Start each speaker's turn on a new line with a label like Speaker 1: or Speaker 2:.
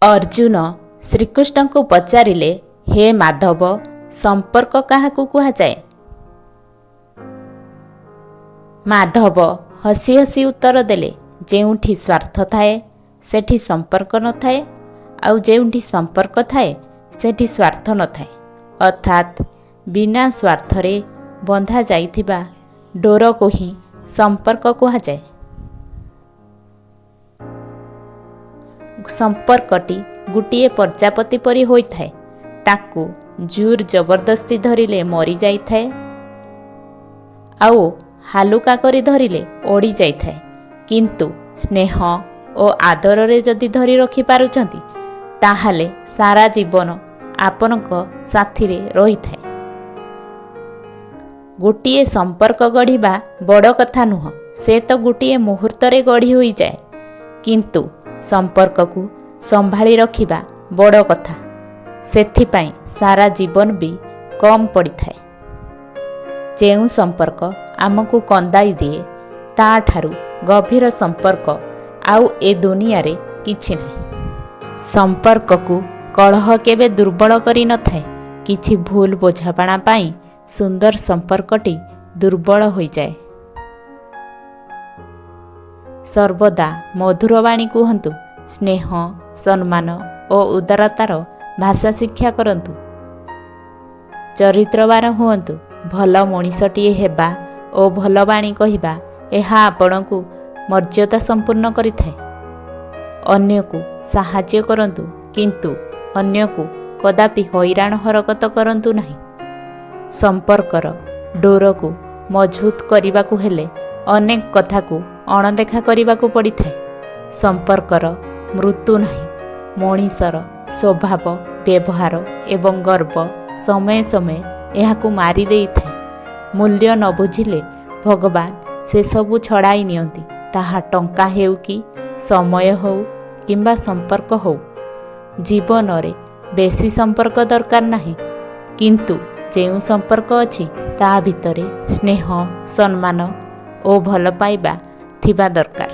Speaker 1: ଅର୍ଜୁନ ଶ୍ରୀକୃଷ୍ଣଙ୍କୁ ପଚାରିଲେ, ହେ ମାଧବ, ସମ୍ପର୍କ କାହାକୁ କୁହାଯାଏ? ମାଧବ ହସି ହସି ଉତ୍ତର ଦେଲେ, ଯେଉଁଠି ସ୍ୱାର୍ଥ ଥାଏ ସେଠି ସମ୍ପର୍କ ନଥାଏ, ଆଉ ଯେଉଁଠି ସମ୍ପର୍କ ଥାଏ ସେଠି ସ୍ୱାର୍ଥ ନଥାଏ। ଅର୍ଥାତ୍ ବିନା ସ୍ୱାର୍ଥରେ ବନ୍ଧା ଯାଇଥିବା ଡୋରକୁ ହିଁ ସମ୍ପର୍କ କୁହାଯାଏ। ସମ୍ପର୍କଟି ଗୋଟିଏ ପ୍ରଜାପତି ପରି ହୋଇଥାଏ। ତାକୁ ଜୋର ଜବରଦସ୍ତି ଧରିଲେ ମରିଯାଇଥାଏ, ଆଉ ହାଲୁକା କରି ଧରିଲେ ଉଡ଼ି ଯାଇଥାଏ। କିନ୍ତୁ ସ୍ନେହ ଓ ଆଦରରେ ଯଦି ଧରି ରଖିପାରୁଛନ୍ତି, ତାହେଲେ ସାରା ଜୀବନ ଆପଣଙ୍କ ସାଥିରେ ରହିଥାଏ। ଗୋଟିଏ ସମ୍ପର୍କ ଗଢ଼ିବା ବଡ଼ କଥା ନୁହଁ, ସେ ତ ଗୋଟିଏ ମୁହୂର୍ତ୍ତରେ ଗଢ଼ି ହୋଇଯାଏ। କିନ୍ତୁ ସମ୍ପର୍କକୁ ସମ୍ଭାଳି ରଖିବା ବଡ଼ କଥା। ସେଥିପାଇଁ ସାରା ଜୀବନ ବି କମ୍ ପଡ଼ିଥାଏ। ଯେଉଁ ସମ୍ପର୍କ ଆମକୁ କନ୍ଦାଇ ଦିଏ, ତା'ଠାରୁ ଗଭୀର ସମ୍ପର୍କ ଆଉ ଏ ଦୁନିଆରେ କିଛି ନାହିଁ। ସମ୍ପର୍କକୁ କଳହ କେବେ ଦୁର୍ବଳ କରିନଥାଏ। କିଛି ଭୁଲ ବୁଝାମଣା ପାଇଁ ସୁନ୍ଦର ସମ୍ପର୍କଟି ଦୁର୍ବଳ ହୋଇଯାଏ। ସର୍ବଦା ମଧୁର ବାଣୀ କୁହନ୍ତୁ। ସ୍ନେହ, ସମ୍ମାନ ଓ ଉଦାରତାର ଭାଷା ଶିକ୍ଷା କରନ୍ତୁ। ଚରିତ୍ରବାନ ହୁଅନ୍ତୁ। ଭଲ ମଣିଷଟିଏ ହେବା ଓ ଭଲ ବାଣୀ କହିବା, ଏହା ଆପଣଙ୍କୁ ମର୍ଯ୍ୟାଦା ସମ୍ପୂର୍ଣ୍ଣ କରିଥାଏ। ଅନ୍ୟକୁ ସାହାଯ୍ୟ କରନ୍ତୁ, କିନ୍ତୁ ଅନ୍ୟକୁ କଦାପି ହଇରାଣ ହରକତ କରନ୍ତୁ ନାହିଁ। ସମ୍ପର୍କର ଡୋରକୁ ମଜବୁତ କରିବାକୁ ହେଲେ ଅନେକ କଥାକୁ ଅଣଦେଖା କରିବାକୁ ପଡ଼ିଥାଏ। ସମ୍ପର୍କର ମୃତ୍ୟୁ ନାହିଁ। ମଣିଷର ସ୍ୱଭାବ, ବ୍ୟବହାର ଏବଂ ଗର୍ବ ସମୟେ ସମୟେ ଏହାକୁ ମାରି ଦେଇଥାଏ। ମୂଲ୍ୟ ନ ବୁଝିଲେ ଭଗବାନ ସେସବୁ ଛଡ଼ାଇ ନିଅନ୍ତି, ତାହା ଟଙ୍କା ହେଉ କି ସମୟ ହେଉ କିମ୍ବା ସମ୍ପର୍କ ହେଉ। ଜୀବନରେ ବେଶୀ ସମ୍ପର୍କ ଦରକାର ନାହିଁ, କିନ୍ତୁ ଯେଉଁ ସମ୍ପର୍କ ଅଛି ତା ଭିତରେ ସ୍ନେହ, ସମ୍ମାନ ଓ ଭଲ ପାଇବା ଥିବା ଦରକାର।